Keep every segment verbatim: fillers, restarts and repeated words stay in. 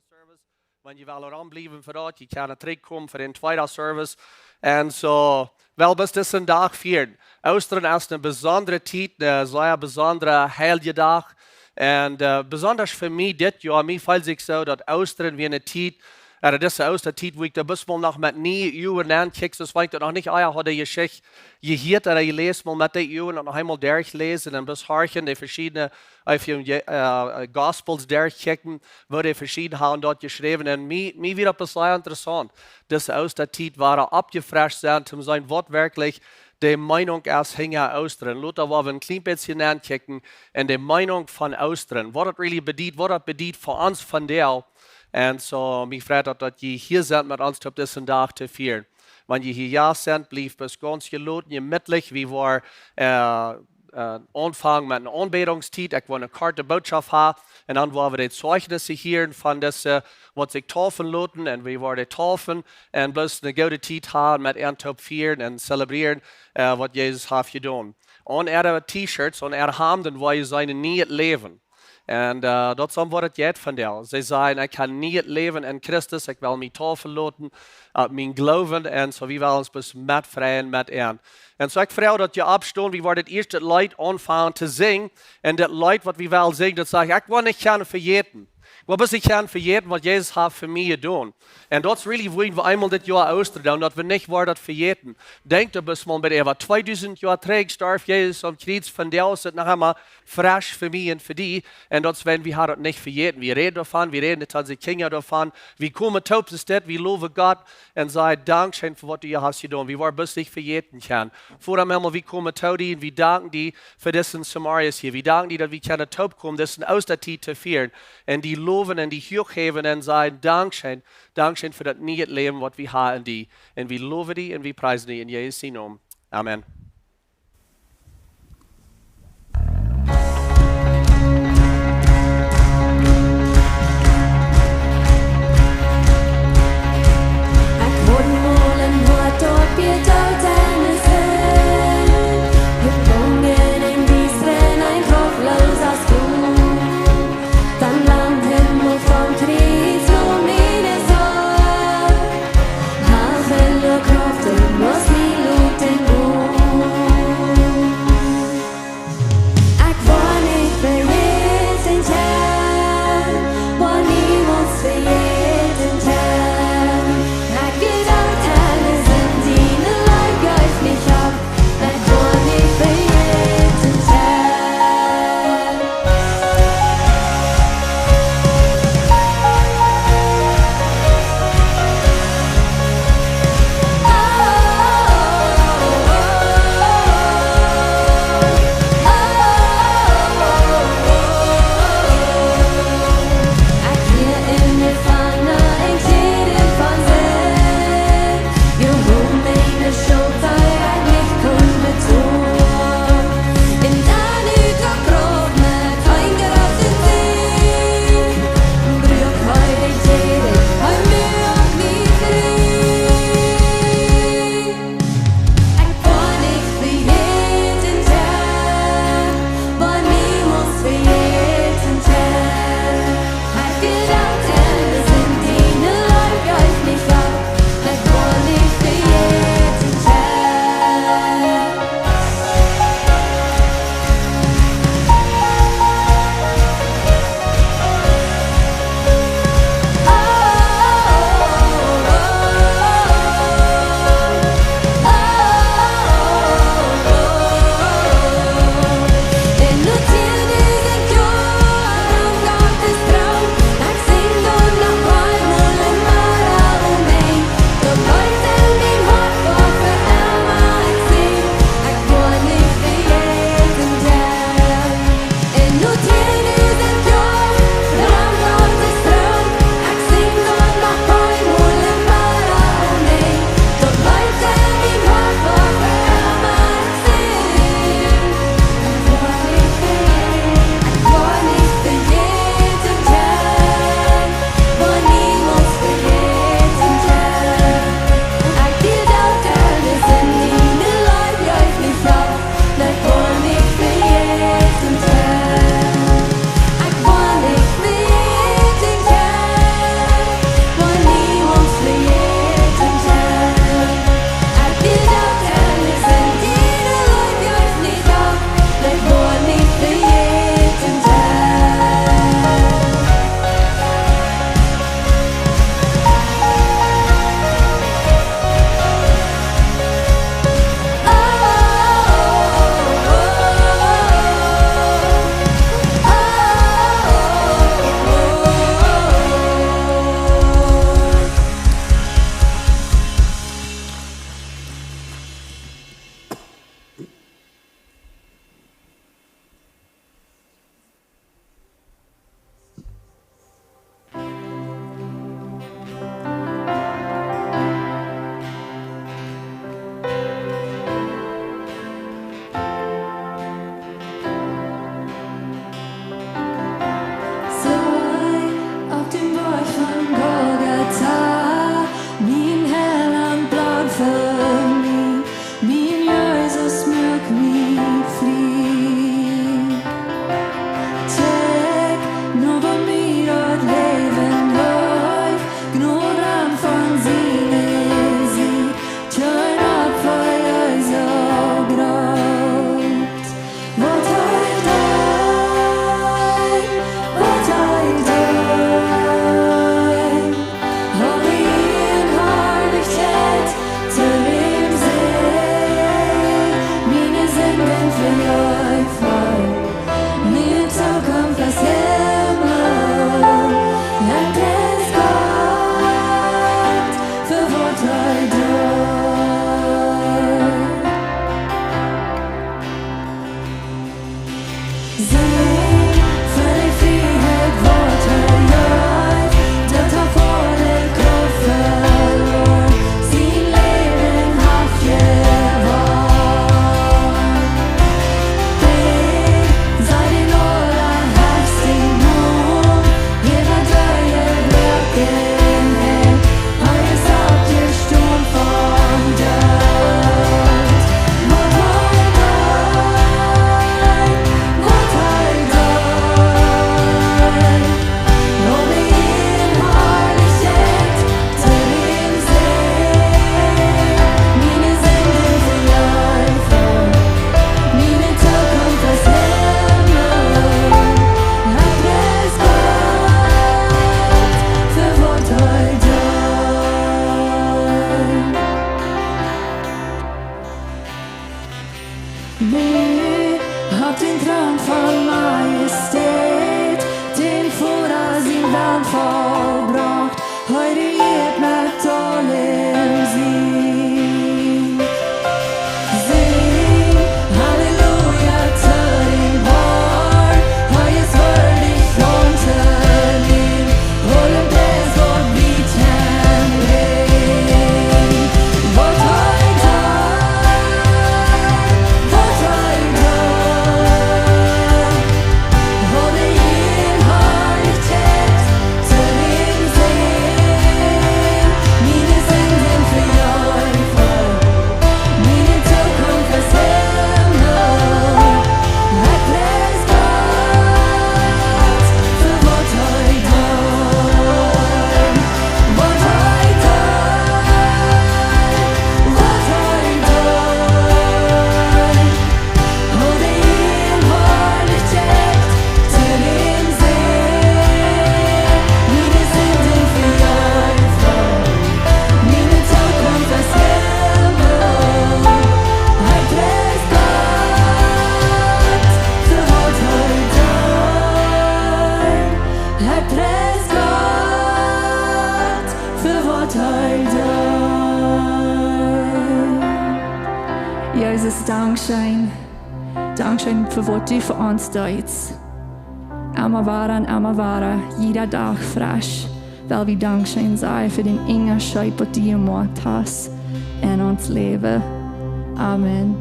Service. Wan jie wellen rombliewen fa daut, jie kjennen trigjkomen fa dän tweeden Service. Un soo, well, bloos disen Dach fieren. Oostren es eene besondre Tiet, eene sea besondre heilje Dach. Un besonda fa mie dit Joa, mie feelt sikj soo daut Oostren wia eene Tiet, ooda dise Oostatiet, wua ekj doa bloos mol noch met niee Uagen nenkjikj, soo aus wan ekj daut noch nich ea haud, de Jeschicht jehieet ooda jeläst, mol met dee Uagen noch eemol derchläsen un bloos horchen, de veschiedne, ea, Gospels derchkjikjen, woo dee veschieden haben daut jeschräwen. Un mie, mie wia daut bloos sea interessaunt, dise Oostatiet wada oppjefrescht sennen, toom seenen waut werkjlich de Meenunk es hinja Oostren. Lota woa wie een kjlien bät nenkjikjen en de Meenunk von Oostren, waut daut really bediet, waut daut bediet fa ons vondoag. Un soo, mie freit daut, daut jie hia sent met ons toop disen Dach to fieren. Wan jie hia Jast sent, bliewt bloos gaunz jeloten, jemietlich. Wie woaren aunfangen met eene Aunbädungstiet. Ekj woa eene korte Bootschoft haben un dan woa wie de Zeichnissen hieren von dise, waut sikj deepen loten, un wie woaren deepen un bloos eene goode Tiet haben met an toop fieren un celebrieren waut Jesus haft jedonen. Aun äare T-Shirts, aun äare Hamden woa jie seenen nieet Läwen. Un daut es waut daut jeit vondoag. See sajen: Ekj hab nieet Läwen en Christus, ekj well mie deepen loten, mien Gloowen, un soo, wie wellen ons bloos metfreien met an. Un soo, ekj froag daut jie oppstonen, wie woaren daut ieeschte Leet aunfangen to sinjen. Un daut Leet waut wie wellen sinjen, daut sajcht: Ekj woa nich kjennen vejäten. Ekj woa bloos nich kjennen vejäten waut Jesus haft fa mie jedonen. Un daut es really, woo wie eemol dit Joa Oostren doonen, daut wie nich woaren daut vejäten. Denkj doa bloos mol bie, äwa tweedusent Joa trigj storf Jesus aum Kjriez, vondoag es daut noch emma fresch fa mie un fa die. Un daut es, wan wie haben daut nich vejäten. Wie räden doavon, wie räden to onse Kjinja doavon. Wie komen toop, es dit, wie lowen Gott un sajen: Dankscheen fa waut du hast jedonen. Wie woaren bloos nich vejäten kjennen. Voda em Himmel, wie komen to die un wie danken die fa disen Samarius hia. Wie danken die daut wie kjennen toop komen, dise Oostatiet to fieren, un die lowen un die huachhäwen un sajen: Dankscheen, dankscheen fa daut nieet Läwen waut wie haben en die. Un wie lowen die un wie priesen die en Jesus sienen Nomen. Amen. Jesus, dankscheen. Dankscheen fa waut du fa ons deist. Emma wada un emma wada, jieda Dach fresch, well wie dankscheen sajen fa dän Unjascheet waut du jemoakt hast en ons Läwen. Amen.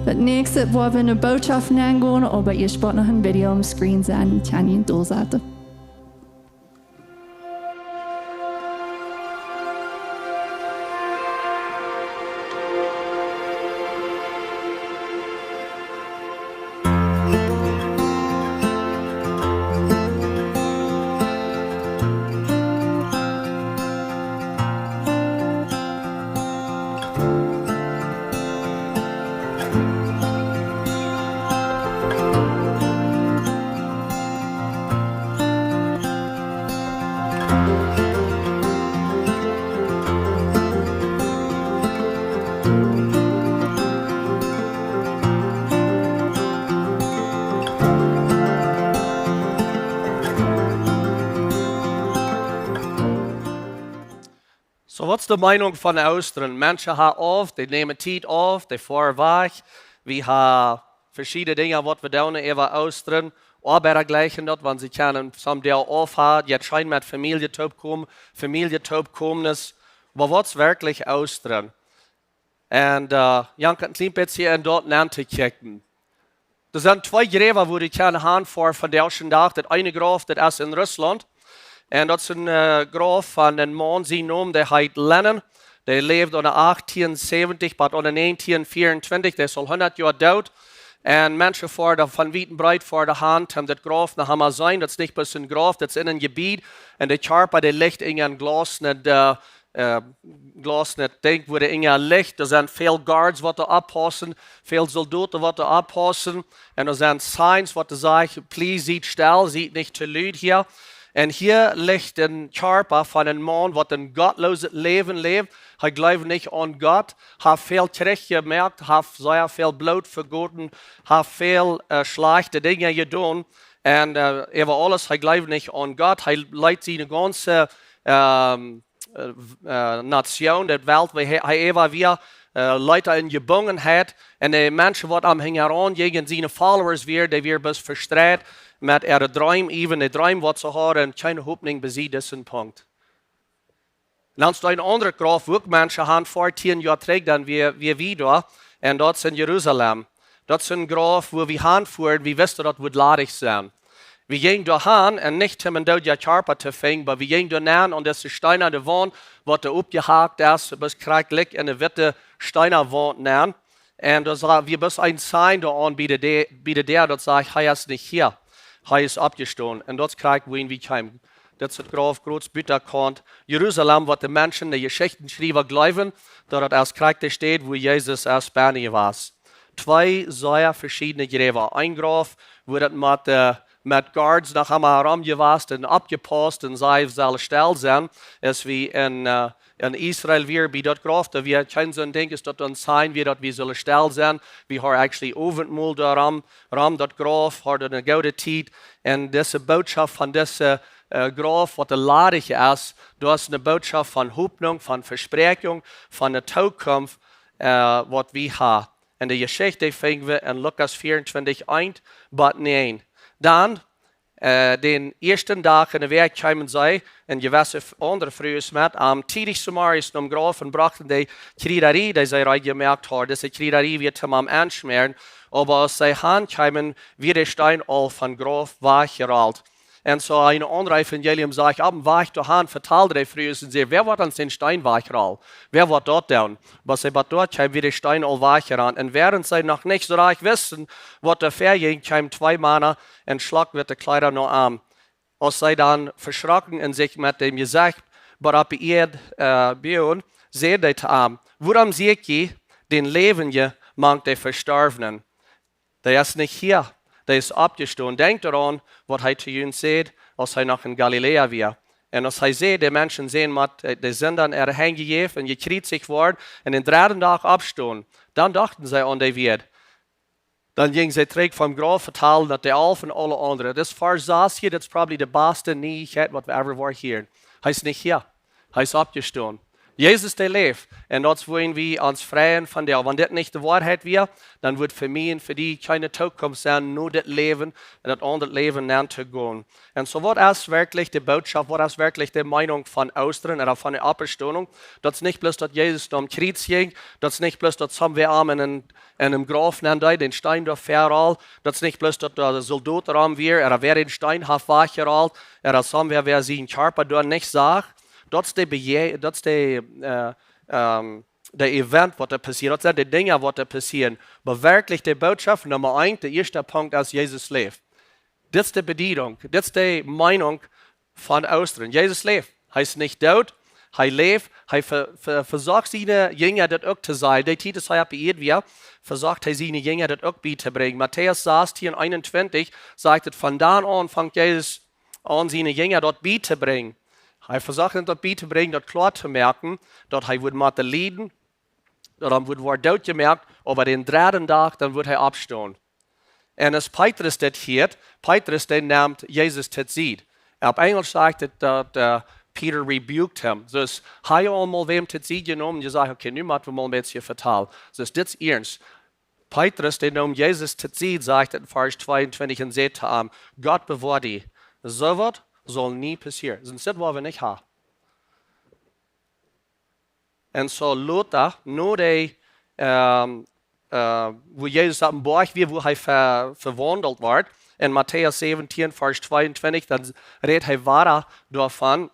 Daut näakjste woa wie ne Bootschoft aungonen, oba hia woat noch een Video aum Screen sennen, kaun jie daut seenen. Soo, waut es de Meenunk von Oostren? Menschen haben auf, dee nämen Tiet auf, dee foaren wajch. Wie haben veschiedne Dinja, waut wie doonen äwa Oostren. Oabeida jlikjen daut, wan see kjennen someday auf haben, jeit scheen met Famielje toopkomen, Famielje toopkomen es. Oba waut es werkjlich Oostren? Un, äh, jankat een kjlien bät hia un doa nenn to kjikjen. Doa sent twee Jräwa, wua wie kjennen gonen fa vondoag dän Dach. Daut eene Grauf, daut es en Russlaunt. Un daut es een, äh, Grauf von een Maun, sien Nomen, dee heet Lennon. Dee läwd aune achttieen säwentich bat aune näajentieen fiewuntwintich, dee es aul hundat Joa doot. Un Menschen foaren von wiet un breet foaren han, om daut Grauf no am seenen. Daut es nich bloos een Grauf, daut es en een Jebied. Un de Kjarpa, dee licht en een Glaus, nich, äh, äh, Glaus nich denkj, wua de Enjel licht. Doa sent väl Guards, waut doa oppaussen, väl Soldoten, waut doa oppaussen. Un doa sent Signs, waut doa sajen: "Please, siet stell, siet nich too lud hia." Un hia licht een Kjarpa von een Maun, waut een gottloset Läwen läwd. Hee jleewd nich aun Gott, haft väl Kjrich jemoakt, haft sea väl Bloot vegoten, haft väl, äh, schlajchte Dinja jedonen. Un, äh, äwa aules, hee jleewd nich aun Gott. Hee leet siene gaunze, ähm, äh, äh, Nation, de Welt, wua hee, hee äwa wia, äh, leet hee en Jebungenheit. Un de Menschen, waut am hinjaraun jinjen, siene Followers wieren, dee wieren bloos vestreit met äare Dreem, even de Dreem, waut see hauden, un kjeene Hopninj bat disen Punkt. Un dan es doa een aundret Grauf, wua uk Menschen han foaren, tieen Joa trigj, dan wia, wia wie doa, un daut es en Jerusalem. Daut es een Grauf, wua wie han foaren, wie wisten, daut wudd ladich sennen. Wie jinjen doa han, un nich om een doodja Kjarpa to finjen, oba wie jinjen doa nenn aun dise steenane Waunt, waut doa oppjehakt es, bat krakjt en de witte steenane Waunt nenn. Un doa sach wie bloos een Sign doa aun bie de Dä-, bie de Däa, daut sajcht: "Hee es nich hia. Hee es oppjestonen." Un daut es krakjt, wua wie kjeemen. Daut es daut Grauf, groot buten Kaunt Jerusalem, waut de Menschen, de Jeschichtenschriewa jleewen, daut daut es krakjt de Städ, wua Jesus es bennen jewast. Twee sea veschiedne Jräwa. Een Grauf, wua daut met, äh, met Guards noch emma rom jewast un oppjepaust un see sellen stell sennen, es wie en, äh, en Israel wia, bie daut Grauf, doa wia kjeen soon Dinkj, es daut een Sign wia, daut wie sellen stell sennen. Wie hauden actually Owentmol doa rom, rom daut Grauf, hauden eene goode Tiet. Un dise Bootschoft von dise, äh, Grauf, waut doa ladich es, daut es eene Bootschoft von Hopninj, von Vespräakjunk, von de Tookunft, äh, waut wie haben. Un de Jeschicht finj wie en Lukas vieauntwintich, eent bat näajen. Dan, äh, dän ieeschten Dach enne Wäakj kjeemen see un jewesse f-, aundre Frues met am tiedich zemorjes nom Grauf un brochten de Kjrierarie, dee see reed jemoakt hauden. Dise Kjrierarie wia toom am aunschmäaren, oba aus see han kjeemen, wia de Steen aul vom Grauf wajchjerolt. Un soo een aundret Evangelium sajcht, opp dän Wajch doahan vetald de Frues un säd: "Wäa woat ons dän Steen wajchrolen? Wäa woat daut doonen?" Oba aus see bat doa kjeemen, wia de Steen aul wajchjerolt. Un wäarent see noch nich soo rajcht wisten, waut doa väajinj, kjeemen twee Mana en schlakjwitte Kjleeda no am. Aus see dan veschrocken un sikj met däm Jesecht bat opp de Ieed, äh, buagen, säden dee to am: "Wuarom sieekj jie dän Läwendjen mank de Vestorwne? Dee es nich hia, dee es oppjestonen. Denkjt doaraun, waut hee to junt säd, aus hee noch en Galiläa wia. Un aus hee säd, de Menschen sent met, äh, de Sinda en äare Henj jejäft un jekjriezicht worden un dän dredden Dach oppstonen." Dan dochten see aun dee Wieed. Dan jinjen see trigj vom Grauf, vetalen daut de Alf un aule aundre. Daut es fa sas hia, daut es probably de baste Nieichkjeit, waut wie ever woaren hieren. Hee es nich hia. Hee es oppjestonen. Jesus, dee läft. Un daut es, wua wie ons freien von däm. Wan dit nich de Woarheit wia, dan wudd fa mie un fa die kjeene Tookunft sennen, no dit Läwen un daut aundre Läwen nenn to gonen. Un soo, waut es werkjlich de Bootschoft, waut es werkjlich de Meinunk von Oostren ooda von de Oppstonunk? Daut es nich bloos, daut Jesus aum Kjriez jinkj, daut es nich bloos, daut somewhere am en een, en een Grauf nenn deed, dän Steen doa verrollt, daut es nich bloos, daut doa de Soldot rom wia, ooda wäa dän Steen haft wajchjerollt, ooda somewhere, wäa sienen Kjarpa doa nich sach. Daut es de Beje-, daut es de, äh, ähm, de Event, waut doa passieet. Daut sent de Dinja, waut doa passieren. Oba werkjlich de Bootschoft, Numma eent, de ieeschte Punkt es, Jesus läft. Dit es de Bediedunk, dit es de Meinunk von Oostren. Jesus läft. Hee es nich doot, hee läft. Hee ve-, ve-, vesocht siene Jinja daut uk to sajen. De Tiet, aus hee opp de Ieed wia, vesocht hee siene Jinja daut uk bietobrinjen. Matäus sastieen eenuntwintich sajcht et, von dan aun fangt Jesus aun, siene Jinja daut bietobrinjen. Hee vesocht an daut bietobrinjen, daut kloa to moaken, daut hee wudd motten lieden, daut hee wudd woaren dootjemoakt, oba dän dredden Dach, dan wudd hee oppstonen. Un aus Petrus dit hieet, Petrus, dee nemt Jesus to Sied. Opp Enjlisch sajcht et, daut, äh, Peter rebuked him. Soo aus hee aul mol wäm to Sied jenomen, jesajcht, okay, nu motten wie mol een bät vetalen. Soo aus dit es iernst. Petrus, dee neem Jesus to Sied, sajcht et en Varsch tweeuntwintich, un säd to am: "Gott bewoa die. Soo waut saul nie passieren." Soo waut wellen wie nich haben. Un soo lota, no de, ähm, äh, wua Jesus opp dän Boajch wia, wua hee ve-, vewaundelt wort, en Matäus säwentieen, Varsch tweeuntwintich, dan rät hee wada doavon.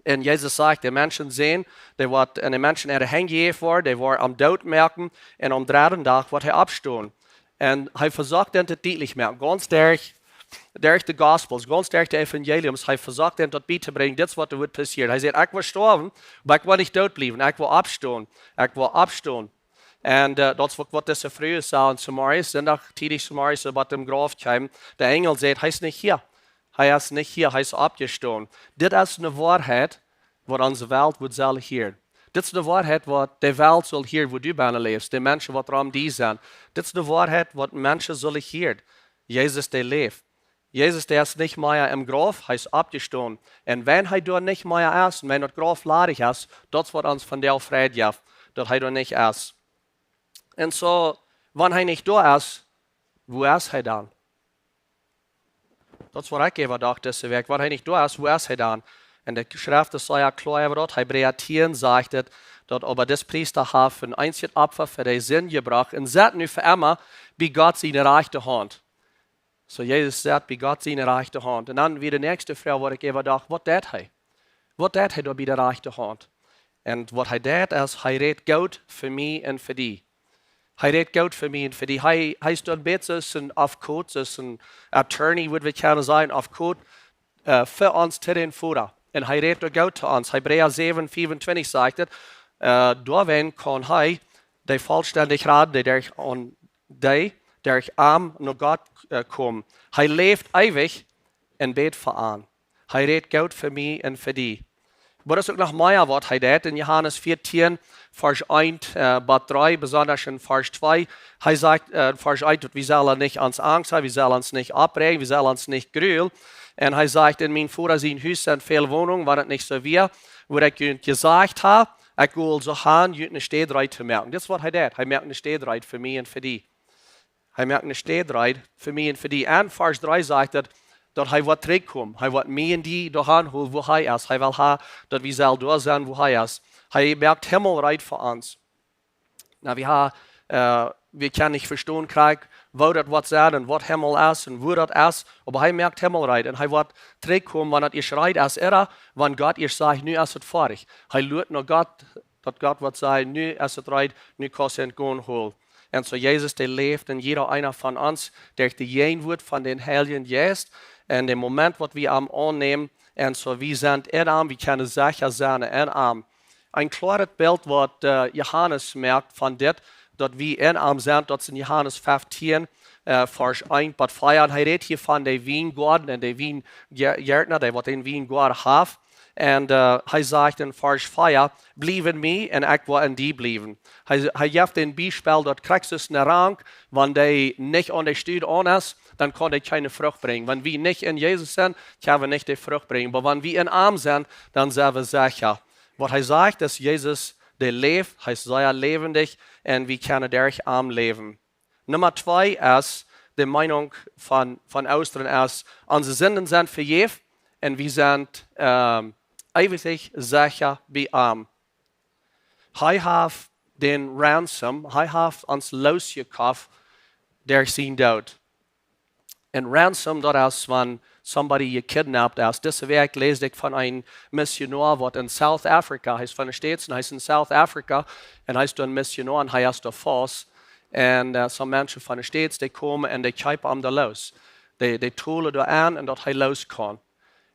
Un Jesus sajcht, de Menschensän, dee woat en de Menschen äare Henj jejäft woaren, dee woaren am dootmoaken, un aum dredden Dach woat hee oppstonen. Un hee vesocht an to dietlich moaken, gaunz derch, derch de Gospels, gaunz derch de Evangeliums, hee vesocht an daut bietobrinjen, dit es waut doa woat passieren. Hee säd: "Ekj woa stoawen, oba ekj woa nich doot bliewen, ekj woa oppstonen, ekj woa oppstonen." Un, äh, daut es waut, waut dise Fru säd, un zemorjes, Sindach, tiedich zemorjes, aus see bie däm Grauf kjeem, de Enjel säd: "Hee es nich hia. Hee es nich hia, hee es oppjestonen." Dit es eene Woarheit, waut onse Welt wudd sellen hieren. Dit es eene Woarheit, waut de Welt saul hieren, wua du bennen läfst, de Menschen, waut rom die sent. Dit es eene Woarheit, waut Menschen sellen hieren. Jesus, dee läft. Jesus, dee es nich mea em Grauf, hee es oppjestonen. Un wan hee doa nich mea es, un wan daut Grauf ladich es, daut es waut ons vondoag Freid jeft, daut hee doa nich es. Un soo, wan hee nich doa es, wua es hee dan? Daut es waut ekj äwa docht dise Wäakj. Wan hee nich doa es, wua es hee dan? Un de Schreft es sea kloa äwa daut. Hebräa tieen sajcht et, daut oba dis Priesta haft een eensjet Opfa fa de Sind jebrocht un sitt nu fa emma bie Gott siene rajchte Haunt. Soo, Jesus sitt bie Gott siene rajchte Haunt. Un dan wia de näakjste Froag, waut ekj äwa docht, waut deit hee? Waut deit hee doa bie de rajchte Haunt? Un waut hee deit es, hee rät goot fa mie un fa die. Hee rät goot fa mie un fa die. Hee, hee es doa een bät soo aus een Afkot, soo aus een Attorney, wudd wie kjennen sajen, Afkot, äh, fa ons to dän Voda. Un hee rät doa goot to ons. Hebräa säwen, fiefuntwintich sajcht et, äh, doawäajen kaun hee dee vollstendich raden, dee derch aun, dee derch am no Gott, äh, komen. Hee läft eewich un bät fa an. Hee rät goot fa mie un fa die. Oba daut es uk noch mea, waut hee deit. En Johanes vieetieen, Varsch eent, äh, bat dree, besonda en Varsch twee. Hee sajcht, äh, en Varsch eent, daut wie sellen nich ons Angst haben, wie sellen ons nich oppräajen, wie sellen ons nich grulen. Un hee sajcht: "En mien Voda sien Hus sent väl Wonungen, wan et nich soo wia, wudd ekj junt jesajcht haben, ekj go soo han, junt eene Städ reed to moaken." Dit es waut hee deit. Hee moakt eene Städ reed fa mie un fa die. Hee moakt eene Städ reed fa mie un fa die. En Varsch dree sajcht et, daut hee woat trigjkomen. Hee woat mie un die doahan holen, wua hee es. Hee well haben, daut wie sellen doa sennen, wua hee es. Hee moakt Himmel reed fa ons. Nu, wie haben, äh, wie kjennen nich vestonen krakjt, woo daut woat sennen un waut Himmel es un wua daut es. Oba hee moakt Himmel reed. Un hee woat trigjkomen, wan et ieescht reed es, ooda wan Gott ieescht sajcht: "Nu es et foadich." Hee luat no Gott, daut Gott woat sajen: "Nu es et reed, nu kaust du gonen holen." Un soo Jesus, dee läft en jieda eena von ons derch de Jäajenwuat von dän Heiljen Jeist. Un dän Moment, waut wie am aunnämen, un soo wie sent en am, wie kjennen secha sennen en am. Een kloaret Bilt, waut, äh, Johanes moakt von dit, daut wie en am sent, daut es en Johanes fieftieen, äh, Varsch eent bat vea. Un hee rät hia von de Wiengoaden un de Wienjärtna, dee waut dän Wiengoaden haft. Un, äh, hee sajcht en Varsch vea: "Bliew en mie un ekj woa en die bliewen." Hee, hee jeft een Biespel, daut krakjt soo aus eene Rank, wan dee nich aun de Stud aun es, dan kaun dee kjeene Frucht brinjen. Wan wie nich en Jesus sent, kjenn wie nich de Frucht brinjen. Oba wan wie en am sent, dan sent wie secha. Waut hee sajcht es, Jesus, dee läft, hee es sea läwendich un wie kjennen derch am läwen. Numma twee es, de Meenunk von, von Oostren es, onse Sinden sent vejäft un wie sent ähm, eewich secha bie am. Hee haft dän Ransom, hee haft ons loosjekoft derch sienen Doot. Un Ransom, daut es wan somebody jekidnapt es. Dise Wäakj läs ekj von een Missionoa waut en South Africa, hee es von de States un hee es en South Africa un hee es doa een Missionoa un hee es doa faust. Un äh, some Menschen von de States, dee komen un dee kjeepen am doa loos. Dee, dee tolen doa aun un daut hee loos kaun.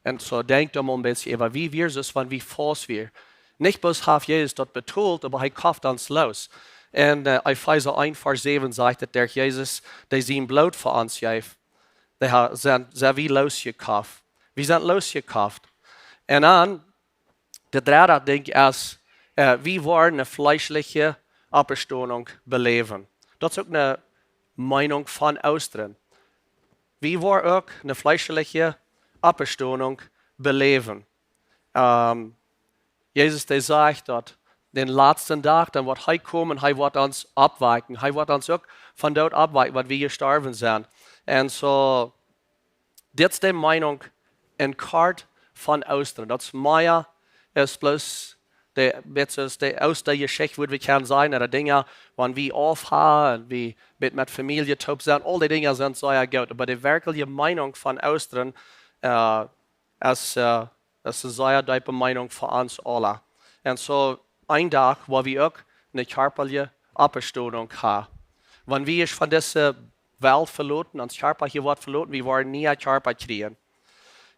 Un soo denkjt doa mol een bät äwa, woo wia daut, wan wie faust wieren. Nich bloos haft Jesus daut betolt, oba hee koft ons loos. Un äh, Efeesa eent Varsch säwen sajcht daut, derch Jesus, dee sien Bloot fa ons jeef, dee ha-, sent, sent wie loosjekoft. Wie sent loosjekoft. Un dan, de dredde Dinkj es, äh, wie woaren eene fleeschelje Oppstonunk beläwen. Daut es uk eene Meenunk von Oostren. Wie woaren uk eene fleeschelje Oppstonunk beläwen. Ähm, Jesus, dee sajcht daut, dän latsten Dach, dan woat hee komen, hee woat ons oppwakjen. Hee woat ons uk vom Doot oppwakjen, wan wie jestorwen sent. Un soo, dit es de Meenunk en kort von Oostren. Daut es mea aus bloos de, bät aus de Oostajeschicht, woo wie kjennen seenen, ooda Dinja, wan wie aufhoolen, wie met, met Famielje toop sent, aul dee Dinja sent sea goot. Oba de werkjliche Meenunk von Oostren äh, es, äh, es eene sea deepe Meenunk fa ons aula. Un soo, een Dach woa wie uk eene kjarpaliche Oppstonunk haben. Wan wie ons von dise Welt veloten, ons Kjarpa hia woat veloten, wie woaren nie een Kjarpa kjrieen.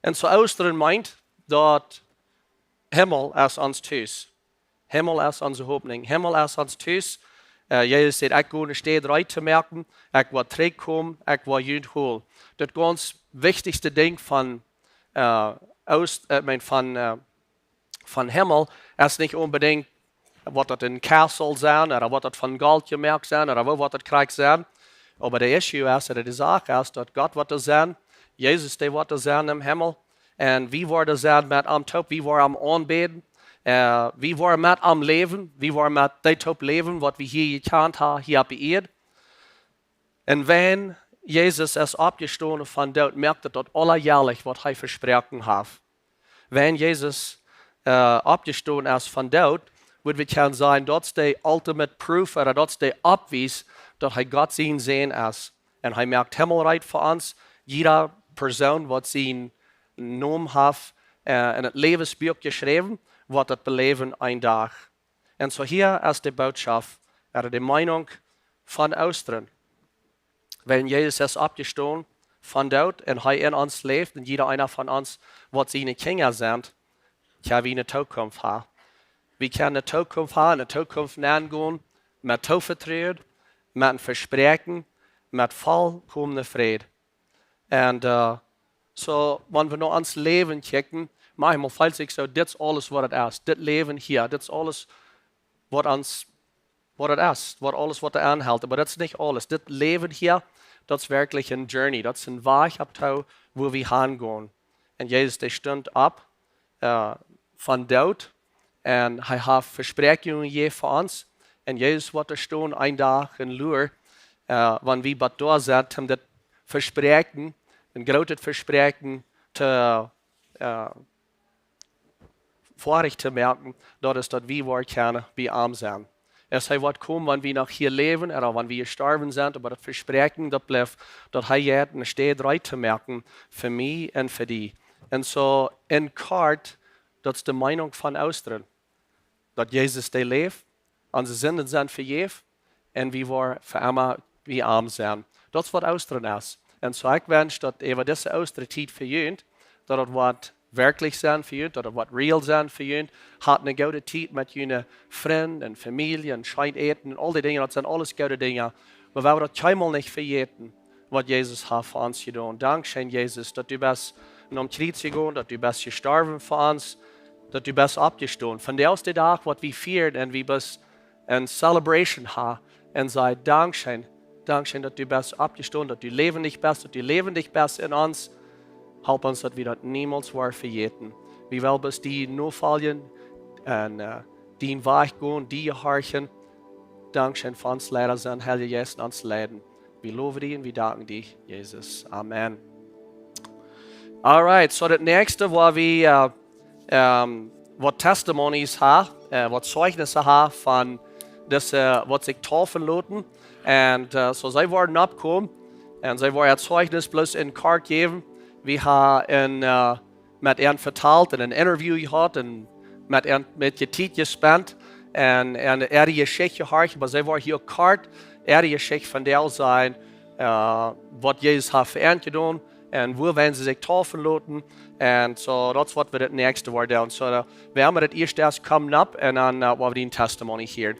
Un soo Oostren meent daut Himmel es ons Tus. Himmel es onse Hopninj. Himmel es ons Tus. Äh, Jesus sajcht, ekj go ne Städ reed to moaken, ekj woa trigjkomen, ekj woa junt holen. Daut gaunz wichtichste Dinkj von, äh, Oost-, äh, meen, von, äh, von Himmel es nich onbedinjt, woat daut een Kasteel sennen, ooda woat daut von Golt jemoakt sennen, ooda woo woat daut krakjt sennen. Oba de issue es, ooda de Sach es, daut Gott woat doa sennen, Jesus, dee woat doa sennen em Himmel. Un wie woaren sennen met am toop, wie woaren am aunbäden. Äh, wie woaren met am läwen, wie woaren met dee toop läwen, waut wie hia jekjant haben, hia opp de Ieed. Un wan Jesus es oppjestonen vom Doot, moakt daut aula jelich, waut hee vesproaken haft. Wan Jesus äh, oppjestonen es vom Doot, wudd wie kjennen sajen, daut es de ultimate proof, ooda daut es de Bewies, daut hee Gott sien Sän es. Un hee moakt Himmel reed fa ons. Jieda Persoon, waut sienen Nomen haft, äh, en daut Läwensbuak jeschräwen, woat daut beläwen een Dach. Un soo hia es de Bootschoft, ooda de Meenunk von Oostren. Wan Jesus es oppjestonen vom Doot un hee en ons läft un jieda eena von ons, waut siene Kjinja sent, kjenn wie ne Tookunft haben. Wie kjennen ne Tookunft haben, ne Tookunft aungonen, met Toovetruen, met een Vespräakjen, met volkomne Fräd. Un äh, soo, wan wie no ons Läwen kjikjen, maunchmol felt sikj soo, dit es aules waut et es. Dit Läwen hia, dit es aules waut ons, waut et es, waut aules waut doa aunhelt. Oba daut es nich aules. Dit Läwen hia, daut es werkjlich een journey. Daut es een Wajch opp to, wua wie hangonen. Un Jesus, dee stunt opp äh, vom Doot. Un hee haft Vespräakjungen jejäft fa ons. Un Jesus woat doa stonen een Dach un luaren, äh, wan wie bat doa sent, om daut Vespräakjen, een grootet Vespräakjen to, äh, foadich to moaken, daut es daut wie woaren kjennen bie am sennen. Aus hee woat komen, wan wie noch hia läwen, ooda wan wie jestorwen sent, oba daut Vespräakjen, daut blift, daut hee jeit ne Städ reed to moaken fa mie un fa die. Un soo en kort, daut es de Meenunk von Oostren. Daut Jesus, dee läft, onse Sinden sent vejäft, un wie woaren fa emma bie am sennen. Daut es waut Oostren es. Un soo ekj wensch, daut äwa dise Oostren Tiet fa junt, daut et woat werkjlich sennen fa junt, daut et woat real sennen fa junt. Hat ne goode Tiet met june Frind un Famielje un scheen äten un aul dee Dinja, daut sent aules goode Dinja. Oba wie woaren daut kjeenmol nich vejäten, waut Jesus haft fa ons jedonen. Dankscheen, Jesus, daut du best nom Kjriez jegonen, daut du best jestorwen fa ons, daut du best oppjestonen. Vondoag es de Dach, waut wie fieren un wie best een celebration haben un sajen, dankscheen, dankscheen, daut du best oppjestonen, daut du läwendich best, daut du läwendich best en ons. Help ons, daut wie daut niemols woaren vejäten. Wie wellen bloos die nofoljen, un, äh, dien Wajch gonen, die horchen. Dankscheen fa ons Leida sennen, Heilja Jeist, en ons leiden. Wie lowen die un wie danken die, Jesus. Amen. Alright, so daut näakjste, wua wie, äh, ähm, waut Testimonies ha, äh, waut Zeichnissen ha von dise, waut sikj deepen loten. Un, äh, so see woaren oppkomen. Un see woaren äa Zeichnis bloos en kort jäwen. Wie ha en, äh, met an vetalt un en Interview jehaut un met an, met an Tiet jespent un, un äare Jeschicht jehorcht, oba see woaren hia kort äare Jeschicht von däl sennen, äh, waut Jesus haft fa an jedonen un wua wan see sikj deepen loten. Un so, daut es waut wie daut näakjste woaren doonen. So, äh, wie haben daut ieescht ieescht komen opp un dan, äh, woa wie dee Testimony hieren.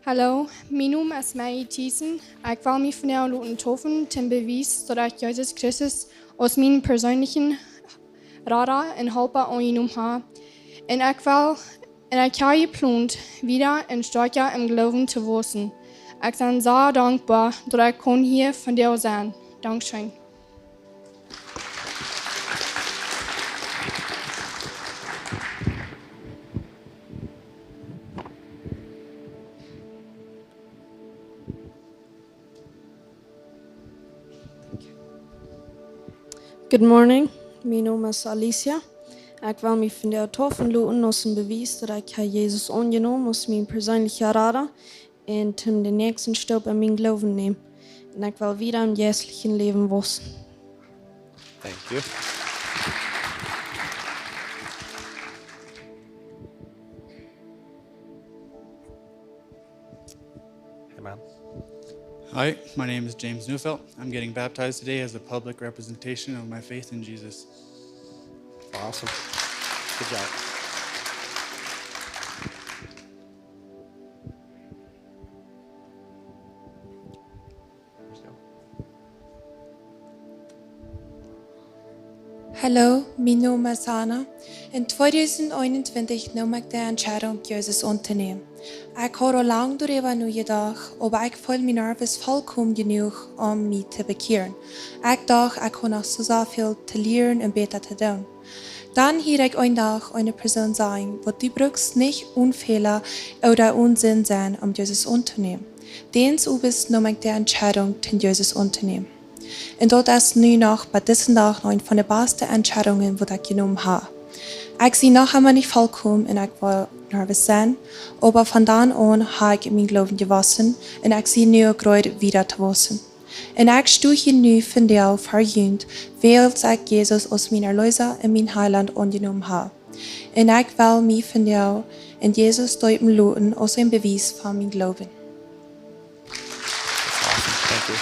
Hallo, mien Nomen es Maggie Thiessen. Ekj well mie vondoag loten deepen, toom Bewies, daut ekj Jesus Christus aus mienen perseenlichen Rada un Halpa aunjenomen ha. Un ekj well, un ekj ha jeplont, wieda un stoakja em Gloowen to wausen. Ekj sie sea dankboa, daut ekj kunn hia vondoag sennen. Dankscheen. Good morning. Mien Nomen es Alicia. Ekj well mie vondoag deepen loten aus en Bewies, daut ekj ha Jesus aunjenomen aus mienen perseenlichen Rada un toom dän näakjsten Stap en mienen Gloowen nämen. Un ekj well wieda em jeistlichen Läwen wausen. Thank you. Amen. Hi, my name is James Neufeld. I'm getting baptized today as a public representation of my faith in Jesus. Awesome. Good job. Hallo, mien Nomen es Hannah. En tweedusent eenuntwintich neem ekj de Entscheidunk, Jesus auntonämen. Ekj haud aul lang doaräwa nojedocht, oba ekj feeld mie noch nich volkomen jenuach, om mie to bekjieren. Ekj docht, ekj haud noch soo sea väl to lieren un bäta to doonen. Dan hieed ekj een Dach eene Persoon sajen, waut du brukst nich onen Fäla ooda onen Sind sennen, om Jesus auntonämen. Dän Owent neem ekj de Entscheidunk, dän Jesus auntonämen. Un daut es nu noch bat disen Dach noch eene von de baste Entscheidungen, waut ekj jenomen ha. Ekj sie noch emma nich volkomen un ekj woa nervös sennen, oba von dan aun ha ekj en mienen Gloowen jewossen un ekj sie nu uk reed wieda to wausen. Un ekj sto hia nu vondoag ver junt, wiels ekj Jesus aus mien Erleesa un mien Heilaunt aunjenomen ha. Un ekj well mie vondoag en Jesus deepen loten aus een Bewies von mienen Gloowen. That's awesome. Thank you.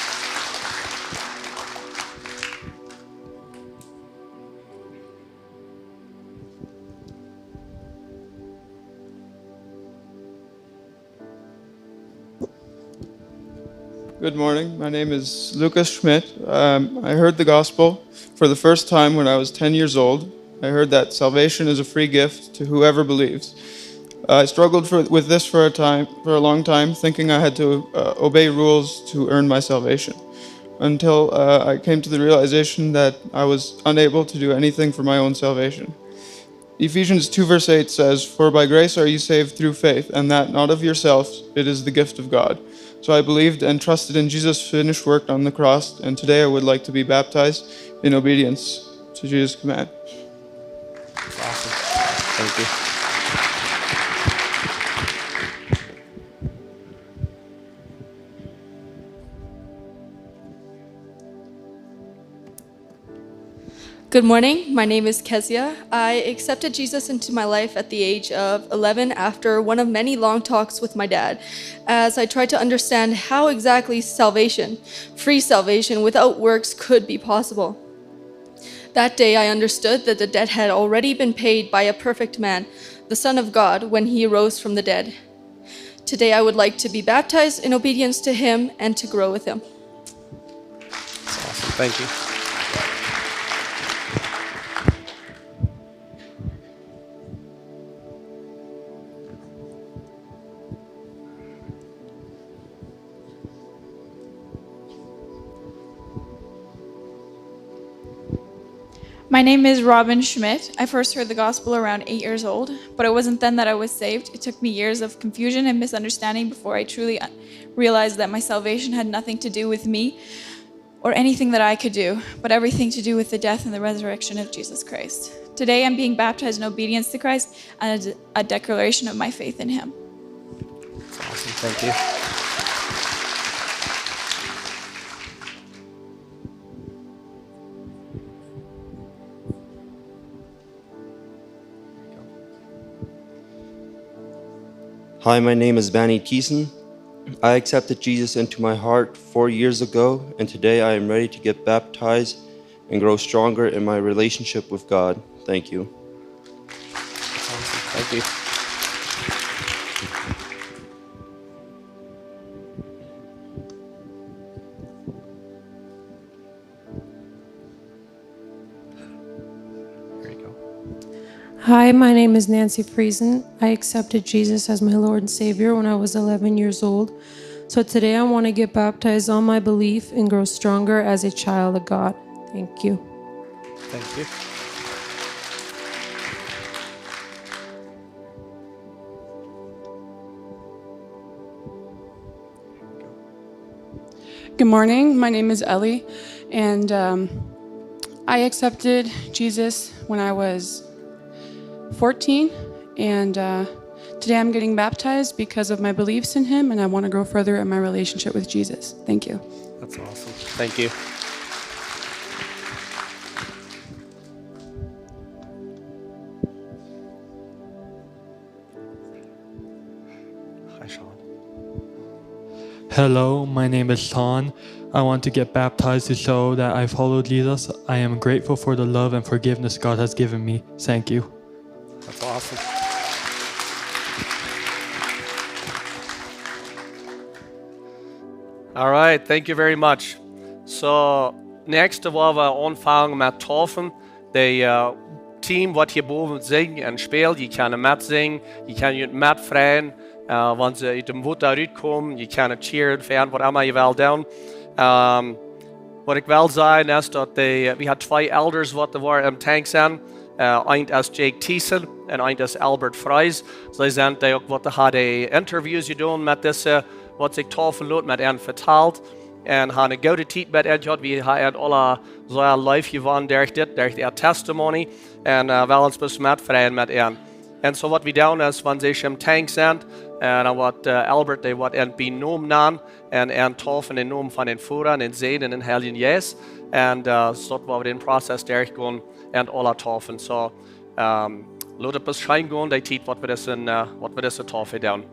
Good morning. My name is Lucas Schmidt. Um, I heard the gospel for the first time when I was ten years old. I heard that salvation is a free gift to whoever believes. Uh, I struggled for, with this for a time, for a long time, thinking I had to, uh, obey rules to earn my salvation, until, uh, I came to the realization that I was unable to do anything for my own salvation. Ephesians two verse eight says, "For by grace are you saved through faith, and that not of yourselves, it is the gift of God." So I believed and trusted in Jesus' finished work on the cross, and today I would like to be baptized in obedience to Jesus' command. Awesome. Thank you. Good morning. My name is Kezia. I accepted Jesus into my life at the age of eleven after one of many long talks with my dad, as I tried to understand how exactly salvation, free salvation without works, could be possible. That day, I understood that the debt had already been paid by a perfect man, the Son of God, when he rose from the dead. Today, I would like to be baptized in obedience to him and to grow with him. That's awesome. Thank you. My name is Robin Schmidt. I first heard the gospel around eight years old, but it wasn't then that I was saved. It took me years of confusion and misunderstanding before I truly uh, realized that my salvation had nothing to do with me or anything that I could do, but everything to do with the death and the resurrection of Jesus Christ. Today, I'm being baptized in obedience to Christ and a, de- a declaration of my faith in Him. Awesome. Thank you. Hi, my name is Banny Thiessen. I accepted Jesus into my heart four years ago, and today I am ready to get baptized and grow stronger in my relationship with God. Thank you. Thank you. There you go. Hi, my name is Nancy Friesen. I accepted Jesus as my Lord and Savior when I was eleven years old. So today I want to get baptized on my belief and grow stronger as a child of God. Thank you. Thank you. Good morning. My name is Ellie, and um, I accepted Jesus when I was fourteen, and uh, today I'm getting baptized because of my beliefs in Him, and I want to grow further in my relationship with Jesus. Thank you. That's awesome. Thank you. Hi, Sean. Hello, my name is Sean. I want to get baptized to show that I follow Jesus. I am grateful for the love and forgiveness God has given me. Thank you. That's awesome. All right, thank you very much. So, näakjste woa wie aunfangen met taufen. De uh, Team waut hia bowen sinjen un spält, jie kjennen met sinjen, jie kjennen junt met freien, uh, wan see ut däm Wota rutkomen, jie kjennen cheeren, feiern, waut emma jie wellen doonen. Um, waut ekj well sajen es daut de, wie haben twee Elders waut doa woaren em Tank sennen. Uh, eent es Jake Thiessen un eent es Albert Freis. See sent dee uk waut haben de Interviews jedonen met dise, waut sikj taufen loten, met an vetalt. Un haben eene goode Tiet met an jehaut. Wie haben an aula sea leef jewonnen derch dit, derch äa Testimony. Un uh, wellen ons bloos met freien met an. Un soo waut wie doonen es, wan see em Tank sent, un dan woat uh, Albert, dee woat an bie Nomen nanen un an taufen em Nomen von dän Voda un dän Sän un dän Heiljen Jeist. Un uh, soo woa wie dän Prozess derchgonen un aula taufen. So, um, lot et bloos scheen gonen, dee Tiet waut wie dise, uh, waut wie dise Taufe doonen.